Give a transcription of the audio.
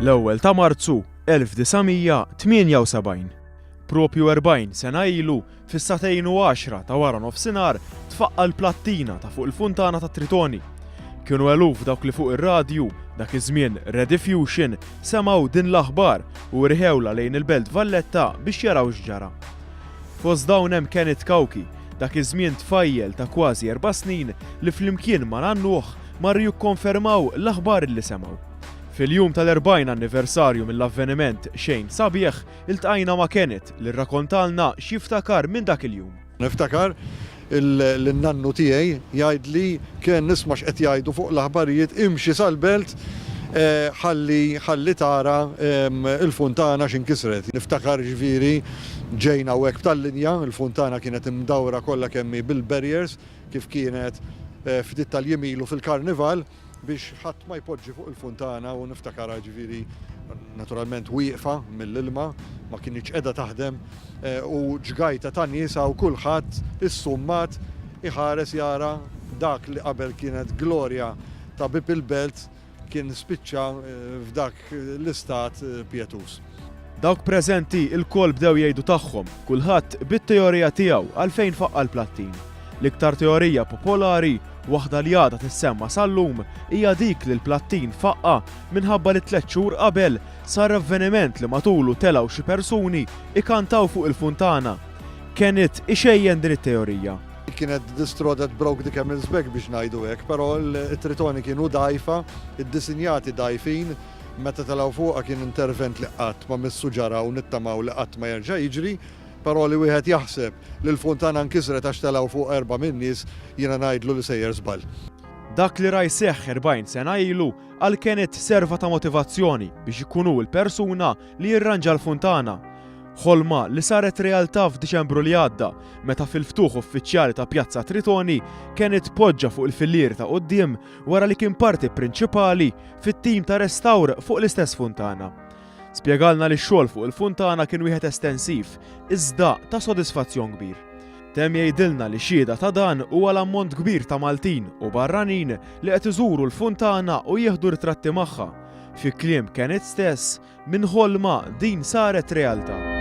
L-ewwel ta' Marzu 1978. Propju 40 sena ilu, fis-sagħtejn u għaxra ta' wara nofsinhar tfaqqa' l-plattina ta' fuq il-funtana ta' Tritoni. Kienu eluf dawk li fuq ir-radju, dak iż-żmien Rediffusion, semgħu din l-aħbar u rħewlha lejn il-Belt Valletta biex jaraw x'ġara. Fost dawn hemm Kenneth Cauchi, dak iż-żmien tfajjel ta' kważi erba' snin li flimkien ma' nannuh marru jikkonfermaw l-aħbar li semgħu. Fil-jum tal-40 anniversarju mill-avveniment xejn sabiħ, iltqajna ma' Kenneth li rrakontalna x'jiftakar minn dak il-jum. Niftakar lin-nannu tiegħi jgħidli, Ken isma' x'qed jgħidu fuq l-aħbarijiet, imxi sal-Belt ħalli ħalli tara l-funtana x'inkisret. Niftakar jiġifieri ġejna hawnhekk b'tal-linja, il-funtana kienet imdawra kollha kemm hi bil-barriers kif kienet ftit tal-jiem ilu fil-karnival. biex ħadd ma jpoġġi fuq il-funtana u niftakarha ġifieri naturalment wieqfa mill-ilma, ma kinitx qiegħda taħdem u ġgajta ta' nies hawn kulħadd issummat iħares jara dak li qabel kienet glorja ta' bieb il-belt kien spiċċa f'dak l-istat pjetuż. Dawk preżenti lkoll bdew jgħidu tagħhom, kulħadd bit-teorija tiegħu għalfejn faqqa' l-plattin. L-iktar teorija popolari, waħda li għadha tissemma sal-lum, hija dik li l-plattin faqqa' minħabba li tlett xhur qabel sar avveniment li matulu telgħu xi persuni ikantaw fuq il-funtana. Kenneth ixejjen din it-teorija. Kienet the straw that broke the camel's back biex ngħidu hekk, però t-tritoni kienu dgħajfa, iddisinjati dgħajfin, Meta telgħu fuqha kien intervent li qatt ma missu ġara u nittamaw li qatt ma jerġa' jiġri, però li wieħed jaħseb li l-funtana nkisret għax telgħu fuqha erbgħa min-nies jiena ngħidlu li sejjer żball. Dak li ra jseħħ 40 sena ilu għal Kenneth serva ta' motivazzjoni biex ikun hu l-persuna li jirranġa l-funtana. Ħolma li saret realtà f'Diċembru li għadda meta fil-ftuħ uffiċjali ta' Pjazza Tritoni Kenneth poġġa fuq il-fillieri ta' quddiem wara li kien parti prinċipali fit-tim ta' restawr fuq l-istess funtana. Spjegalna li x-xogħol fuq il-funtana kien wieħed estensiv, iżda ta' sodisfazzjon kbir. Temm jgħidilna li xhieda ta' dan huwa l-ammont kbir ta' Maltin u barranin li qed iżuru l-funtana u jieħdu ritratti magħha. Fi kliem Kenneth stess, minn ħolma din saret realtà.